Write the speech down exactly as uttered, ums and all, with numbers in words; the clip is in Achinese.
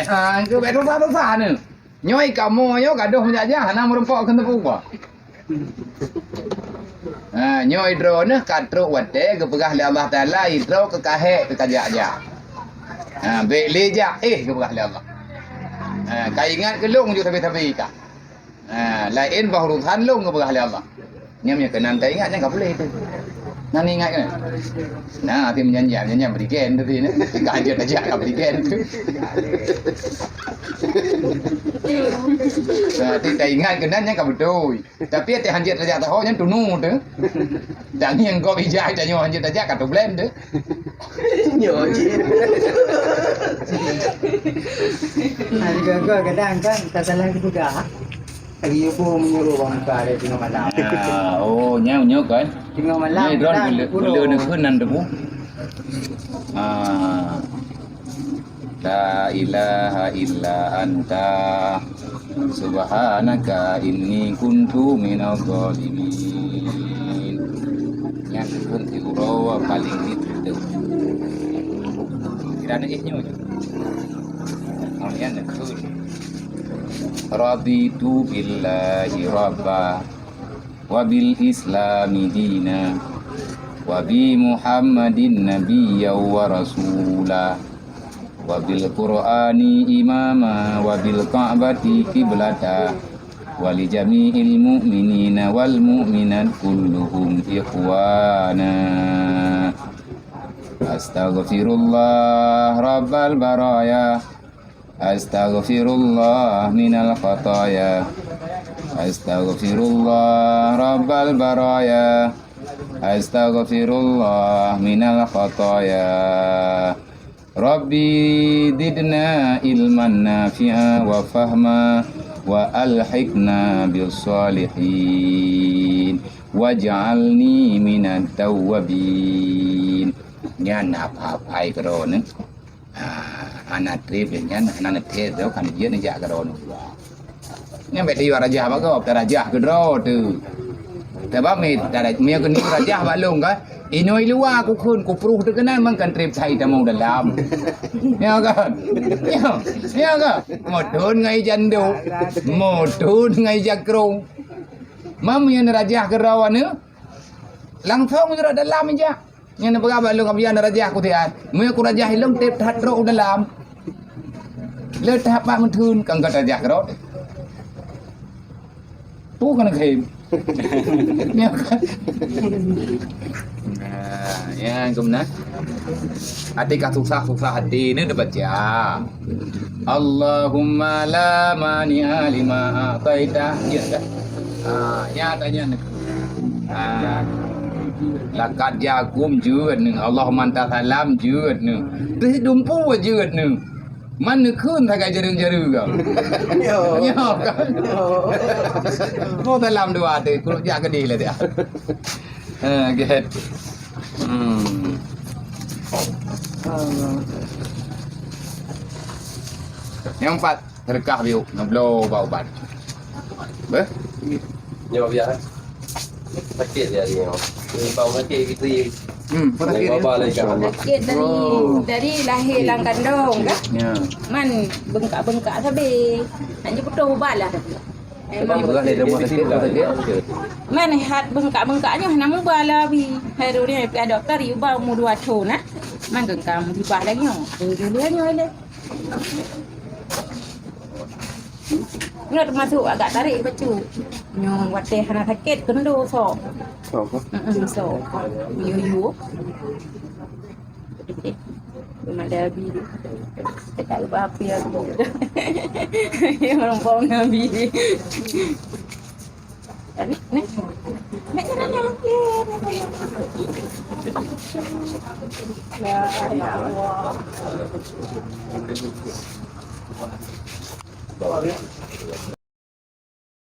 Ha, keu bèk susah-susah ni. Nyoe kamoe nyoe gadoh meujak-jak, hana meurumpok keu teupeu. Ha, nyoe droeneuh ka trok watèe geupeugah lé Allah Taala, idroe keu kahèk keu kajak-jak. Ha, bèk lé jak, eh, geupeugah lé Allah. Ha, ka ingat keu lôn ju sabe-sabe ka. Ha, laén bah urusan lôn geupeugah lé Allah. Nyan meunyo keunan taingat, nyan ka puléh teuh. Nan ingat keunan? Nah, até meujanji, meujanji bri gen teuh, nah. Ka hanjeuet tajak ka bri gen teuh. Nah, até taingat keunan, nyan ka beutôi. Tapi até hanjeuet tajak taho, nyan tunu teuh. Tangieng gob ijak, tanyoe hanjeuet tajak ka teublém teuh. Nyoe cit. Nah, juga-juga kadang kan, tak salah juga. Lagi ibu menyuruh orang buka dia tengah malam. Ah, oh, nyoe, nyoe kan? Tengah malam, nyoe droen kan, gule-, gule neukheun nan tebu. Ah. La ilaha illa anta subhanaka inni kuntu minadh dhalimin. Nyan pun tiuroe paling itu. Kira na eh nyoe. Oh, nyan neukheun. Raditu billahi rabba, wa bil islami dina, wa bi Muhammadin nabiyya wa rasula, wa bil Qur'ani imama, wa bil Ka'bati qiblata, wa li jami'il mu'minina wal mu'minat kulluhum ikhwana. Astaghfirullah rabbal baraya. Astaghfirullah minal khataya. Astaghfirullah rabbal baraya. Astaghfirullah minal khataya. Rabbi zidna ilman nafi'a wa fahma wa alhiqna bis salihin. Waj'alni minat tawwabin. Nyan apa-apa ai keudroe nyoe. Ah, hana treb lé nyan, hana neuteb lé, kan jeuet neujak keudroe nyoe. Nyan bèk tayue rajah bak gob, tarajah keudroe teuh. Sabab mi-, tara-, meunyoe keuneuk rajah bak lôn kan, inoe luwa kukheun, kupruh teuh keunan, meukan treb sai tamong dalam. Ya kan? Ya, ya kan? Meuthon ngon ija ndok, meuthon ngon ija krong. Mam nyang rajah keudroe nyoe, langsong jurot dalam ija. Nyan neupeugah bak lôn, "Abian rajah kutian." Meunyoe kurajah ilôn, teb that trok u dalam. Le that pat meutheun, kan ka rajah keudroe. Peue keuneuk khem? Nyan kan? Nah, nyan keuh meunan. Até ka susah-susah até nyoe neubaca. Allahumma la mani'a lima a'taita. Ya dah. Ha, ya tanya ni. Ha. Laqad ja'akum jeuet ni. Allahumma anta salam jeuet ni. Teuh dumpu jeuet ni. Man neukheun sagai jareueng-jareueng ka. Yo. Yo kan? Yo. Oh, dalam dua tu, kuluk jak gede lah dia. Ha, get. Hmm. Yang empat. Seudeukah biôk, neubloe ubat-ubat. Beh? Nyoe biasa. Sakét dia ni. Bau sakét gitu ye. Hmm, apa sakit dia? Baba lah ikan. Sakét dari, oh, dari lahé lam kandông kan? Ya. Man beungkak-beungkak sabe. Nak jiputôh ubat lah. Memang. Ibu kan ada rumah sakit, rumah sakit. Man hat beungkak-beungkak nyoe hana meuba lah bi. Hai ru ni pih doktor iba umur dua thôn nah. Man geukam meuba lagi nyoe. Dulu nyoe le. Nyoe teumasuk agak tarék bacut. Nyoe watèe hana sakét keundo sok. Sok. Heeh, sok. Yo, yo. Mada bi. Cakap leubeh api aku. Yang rompong Nabi. Ni, ni. Nak jalan, jalan. Ya, ya Allah.